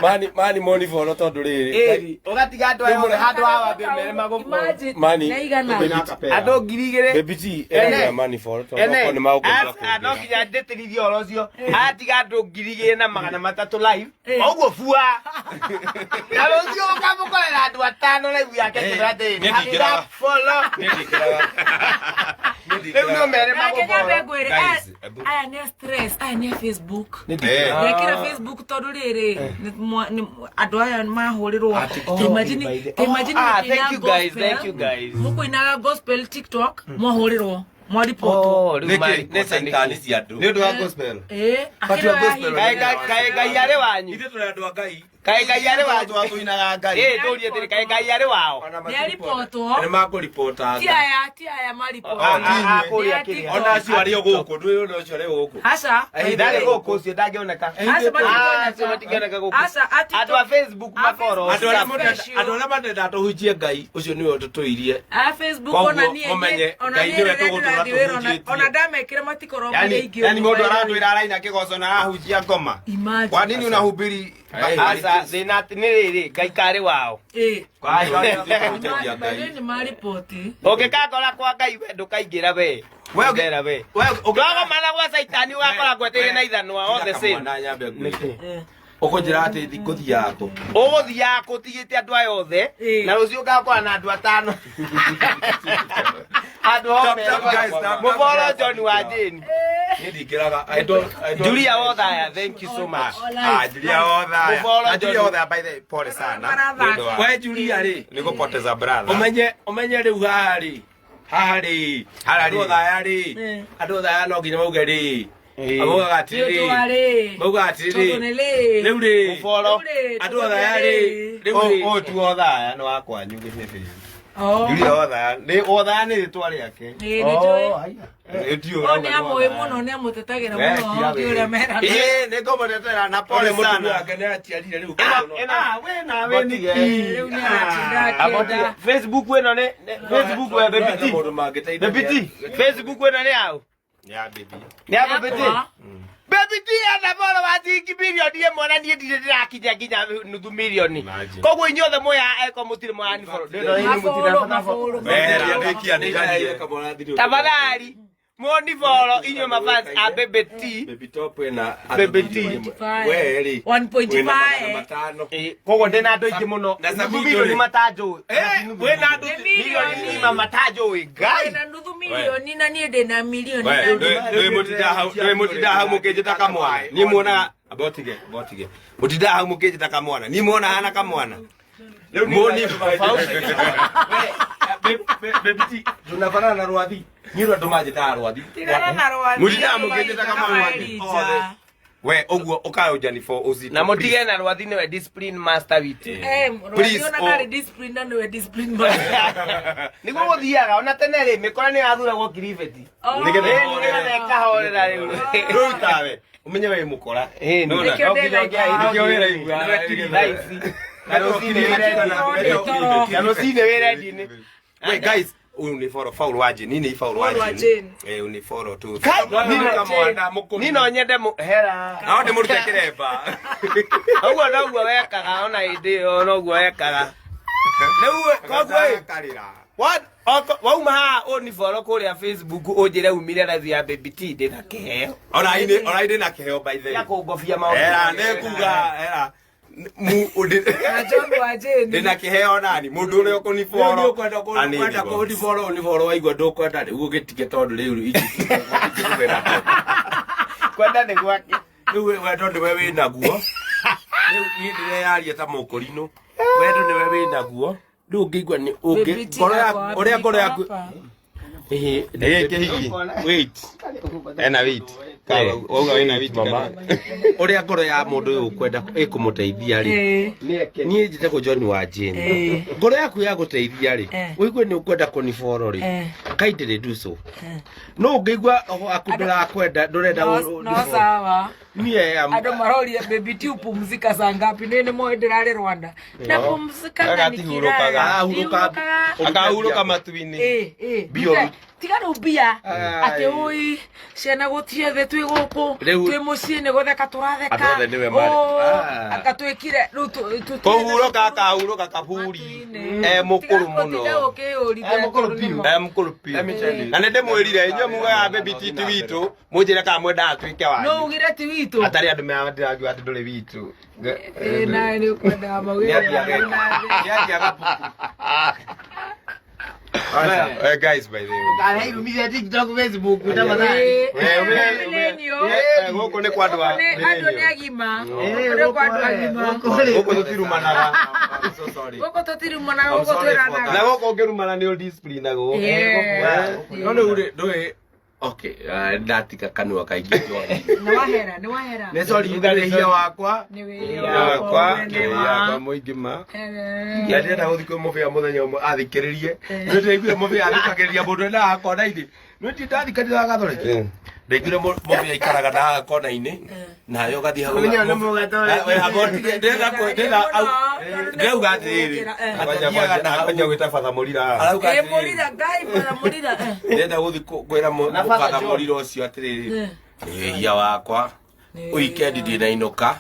Mani mani moni follow tondũ rĩrĩ. Ĩri, ũgatiga andũ aya othe handũ ha wambe mere magũfollow. Imagine, Mani, nĩ igana. Baby T- Andũ 2000. Baby T eraga mani follow tondũ Ene, okorwo nĩ magũkũria ah, no kũngĩra. nginya ndĩtĩrithie ũhoro ũcio atiga andũ 2300 live ũguo bua na rũciũ ũkamũkorera andũ atano live yake Eh, kĩra atĩrĩ, niĩ ndingĩraga. follow. Niĩ ndingĩraga. Niĩ Rĩu ndingĩraga. no mere Na reke nyambe magũfollow. ngwĩre, Guys, aya nĩ a stress, aya nĩ a Facebook. Niĩ ndingĩraga. Ndekĩra Facebook tondũ rĩrĩ andũ aya mahũrĩrwo. Ah, TikTok. Ta imagine- by the- ta imagine Oh, ah, mũkĩina thank you guys, gospel, thank you guys. mũkũinaga gospel TikTok mwahũrĩrwo mwaripotwo. Oh, rĩu Nĩkĩ? maripota Nĩ caitani nĩkĩ? cia andũ. Nĩ ũndũ wa gospel. Eh, But akĩrĩ your gospel- wahinga. Kaĩ Ngai- kaĩ Ngai arĩ wanyu? Ithuĩ tũrĩ andũ a Ngai. Kaĩ Ngai arĩ wanyu? Twa tũinaga Ngai. Ĩ, tũrie atĩrĩ, kaĩ Ngai arĩ wao? Ona Nĩ aripotwo. Nĩ makũripota. Ti aya, ti aya maripotwo. Ah, ah, ah, Nĩ kũrĩa a kĩrĩa. TikTok. Ona acio arĩ o gũkũ, ndũĩ ona ũcio arĩ o gũkũ. Aca. Ndarĩ gũkũ ũcio ndangĩoneka. Aca Ah, acio matingĩoneka gũkũ. Aca, a TikTok- Andũ a Facebook A makoro. Andũ arĩa Facebook mũrenda- special. andũ arĩa marenda tũhunjie Ngai ũcio nĩwe ũtũtũirie. A Facebook Koguo, ona niĩ mũmenye, ona Ngai niĩ nĩwe rĩrĩa tũgũtũũra ndĩrathiĩ wĩra, tũhunjĩtie. ona ndamekĩra matikorwo marĩ Yani, aingĩ yani ũguo mũndũ by the way. aratwĩra araina kĩgoco na arahunjia ngoma. Imagine. Kwa nini unahubiri? Hey. Aca, thĩna atĩ nĩ rĩrĩ, Ngai karĩ wao. Eh. Tũhunjagia By the way, Ngai. nĩ maripoti. Ũngĩkakora kwa Ngai we ndũkaingĩra we. We ũngĩ- Ndera we. we ũngĩ- Ndwagomana gwa caitani ũgakora ngweteire na ithanwa all the same. Kamwana nyambe ngwĩre. Eh. Ũkũnjĩra atĩ ngũthiaga kũ? Ũgũthiaga kũtigĩte andũ aya othe Ĩ. na rũciũ ũgakora na andũ atano. Andũ Tap, othe. tap, guys, tap, tap, Mũboro guys. John wa Jane. Niĩ ndingĩraga. I don't- Julia Othaya, thank you so much. Ah, Julia Othaya. Mũboro Na Julia John. Othaya by the way, pole sana. Marathaka. Nĩ ũndũ wa- We Julia rĩ, Nĩ gũpoteza brother. ũmenye ũmenye rĩu haha rĩ haha rĩ Haha rĩ. andũ othaya rĩ Eh. andũ othaya no nginya mauge rĩ Eh. maugaga Nĩ ũndũ atĩrĩrĩ wa rĩ. maugaga Tondũ atĩrĩrĩ nĩ rĩ. rĩu rĩ Mũboro. Rĩu rĩ, andũ tondũ othaya nĩ rĩ rĩ. rĩu rĩ Ũyũ tu Othaya nĩ wa kwanyu gĩbĩbĩ. Oh. Julia Othaya. Nĩ Othaya nĩ rĩtwa rĩake. Ĩ, nĩ njũĩ. Nĩ ndiũĩ Oh, ũrauga nĩ nĩ amũĩ Othaya. mũno nĩ amũtetagĩra Eh, mũno kira ndiũĩ ũrĩa wĩ. merana. Ĩ, nĩ ngũmũtetera na pole Ole mũtumia sana. wake nĩ aciarire rĩu Ah, we nawe nĩkĩ? Rĩu nĩ aratinda akĩenda. Facebook ĩno nĩ nĩ- Facebook we Baby T. Mũndũ mangĩteithania. Baby T. Facebook ĩno nĩ yaũ? Ya baby. Nĩ ya Baby T. Yakwa. Baby T ena boro wa ciringi 1 mirioni na niĩ ndirĩ ndĩrakinya nginya nuthu mirioni. Imagine. Koguo inyuothe mwĩ haha eko mũtirĩ mũrani follow. Ndĩno inyuĩ mũtirĩ Mafollow, na follow. mafollow, Weheria mafollow. ndĩkia ndĩcarie. Tafadhali muoni follow inyuĩ mafans a Baby T. Baby Top ĩna Baby T. We rĩ 1.5. wĩna 500. Ĩ, koguo ndĩna andũ aingĩ mũno. Na Nuthu Sabito mirioni rĩ. matanjũĩ. Eh, wĩna andũ Nĩ Mirioni milioni. ng'ima matanjũĩ. Ngai. Ndĩna nuthu milioni na niĩ ndĩna milioni We, na nuthu. ndũĩ mũtinda hau, ndũĩ mũtinda hau mũkĩnjĩta kamwana. Niĩ muonaga abotige, abotige. Mũtinda hau mũkĩnjĩta kamwana. Niĩ muona hana kamwana. Moni Baby T, tunafanana na rwathi. Niĩ andũ manjĩtaga rwathi. Tigana na rwathi. Mũtindaga mũkĩnjĩta kamwana. Elijah. We ũguo ũkaũnjani for ũzito. Na mũtige na rwathi nĩwe discipline master witũ. Eh, rwathi Please, ona oh. ndarĩ discipline na nĩwe discipline master. Nĩguo gũthiaga ona tene rĩ mĩkora nĩ yathuragwo kiribeti. Oh. Nĩgetha Ĩ, nĩgetha ĩkahorera rĩu. Rĩu tawe, ũmenye wĩ mũkora. Ĩ, Nĩwona? Nĩkĩo ndĩraigua. Nĩkĩo wĩraigua. Thaa ici. Na rũcinĩ wĩ rendi-inĩ. Na rũcinĩ wĩ rendi-inĩ. Wait, guys, huyu ni follow faul wa Jane. Nini faul wa Faul wa Jane? Jane. Eh, uni follow tu. Kai, Nĩ kamwana mũkũrũ. Niĩ no nyende hera. Nao ndĩmũrute kĩremba. Ũguo noguo wekaga ona hĩndĩ ĩyo noguo wekaga. Rĩu koguo ĩ, Karĩra. wauma haha ũnifollow kũrĩa Facebook ũnjĩre umire live ya Baby T ndĩna kĩheo. Ona ini ona ini na kĩheo by the Gĩa way. kũngobia maũndũ. Era nĩ kuga era mu ũndĩ Na John wa Jane. ndĩna kĩheo nani mũndũ ũrĩa ũkũnifollow. Rĩu nĩũkwenda kwenda kũnifollow ũnifollow waigua ndũkwenda rĩu ũgĩtige tondũ rĩu ingĩkũgera. Kwenda nĩ gwake. Rĩu wendo nĩwe wĩ naguo. Rĩu niĩ ndĩreyaria ta mũkũrinũ. Wendo nĩwe wĩ naguo. Rĩu ũngĩigua nĩ ũngĩ Baby T ngoro yaku akwa, ũrĩa ngoro yaku hapa. Ĩhĩ, Ĩĩ, kĩhiki. Wait. Ena wit. Wauga wĩna wit Mama. Ũrĩa ngoro ya mũndũ ũyũ ũkwenda ĩkũmũteithia rĩ. Eh, Niĩ njĩtagwo John wa Jane. Eh. Ngoro yaku ya gũteithia rĩ, Eh. ũigue nĩ ũkwenda kũnifollow rĩ. Eh. Kindly do so. Eh. No ũngĩigua aku ndũrakwenda ndũrenda No, no sawa. Niĩ am- Andå maroria baby ti upumzika saa ngapi? Nä nä moä ndä rarä Rwanda na pumzikaga Agatihurũkaga. nikilala. Ahurũka- Ndihurũkaga. Akahurũka matu-inĩ. Eh, eh, Mbia tiga- tiga rä u mbia Ai. atä å ciana gå tirä thä twä gå kå Rĩu- twä må ciä nä gå theka tå ratheka Andũ othe nĩwe marĩ. Ah. anga twä kire rä u Kũhurũka akahurũka kaburi. E mũkũrũ mũno. E mũkũrũ biũ. E mũkũrũ biũ. Let me tell you. Na nĩ ndĩmwĩrire inyuĩ mugaga baby ti ti witũ mũnjĩre kana mwendaga atuĩke no wanyu. ugire ti witå Atarĩ andũ mea ndĩrangiuga atĩ ndũrĩ witũ. nawe nä å kwendaga Nĩathiaga- nĩathiaga puku. Aca. Eh, guys by the way. Arairumithia TikTok, Facebook, tafadhali. Eh, gũkũ nĩ kwa andũ a andå nä millennials. agima Eh, nä kwa andå gũkũ, agima gũkũ rĩ. Gũkũ tũtirumanaga. I'm so sorry. gå kå tå tirumanaga I'm gå kå sorry twä for that. Na ranaga gũkũ ũngĩrumana nĩ ũdisciplinagwo. No rĩu rĩ, ndũĩ okay, ah, ndatiga kanua kaingĩ njohi. nä wahera nä wahera Nĩ sorry wĩhia wakwa. nä wä Yakwa, yakwa mũingĩ ma. Na ndĩrenda gũthiĩ kwĩ mũbĩa mũthenya ũmwe athikĩrĩrie. Nĩ ndĩraiguire mũbĩa athikagĩrĩria mũndũ ena haha kona-inĩ. Nĩ ndi ndathikanĩra gathoreki. Ndaiguire mũbĩa aikaraga na haha kona-inĩ. Nawe ũgathiĩ hau. Ũmenye nĩ mũgatore. We, abo- ndĩrenda ndĩrenda ndĩrauga atĩrĩrĩ. Athiaga na hau. Kwanja gwĩta Father Mũrira. Arauga atĩrĩrĩ. må rira ngai bara må rira Ndĩrenda gũthiĩ kwĩra Na Father mũbatha John. mũrira ũcio atĩrĩrĩ. Nĩ wĩhia wakwa. Weekend ndinainũka.